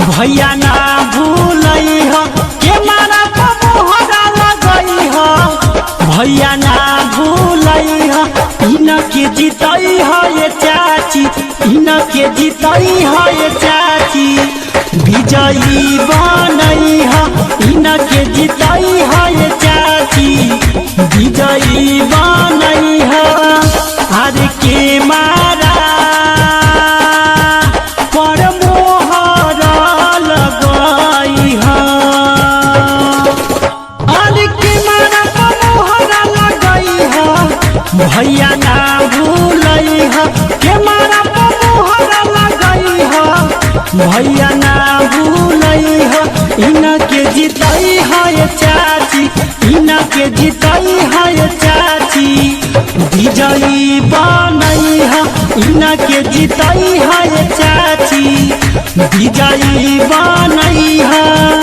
भैया ना भूलई ह, के मारा मोहरा लगई ह, भैया ना भूलई ह। इन के जीतई ह ये चाची, इन के जीतई ह ये चाची, विजयी बनई ह, इन के जीतई ह ये चाची, विजयी बनई ह। हर के मारा पर मोहर लगई ह, अरे के मारा पर मोहर लगई ह, भैया ना भूलई ह, के मारा पर मोहर लगई ह, भैया ना भूलई ह। इन के जीतई ह ये चाची, इन के जीतई ह ये चाची, विजयी बनई ह, इन के जीतई ह ये चाची, विजयी बनई ह।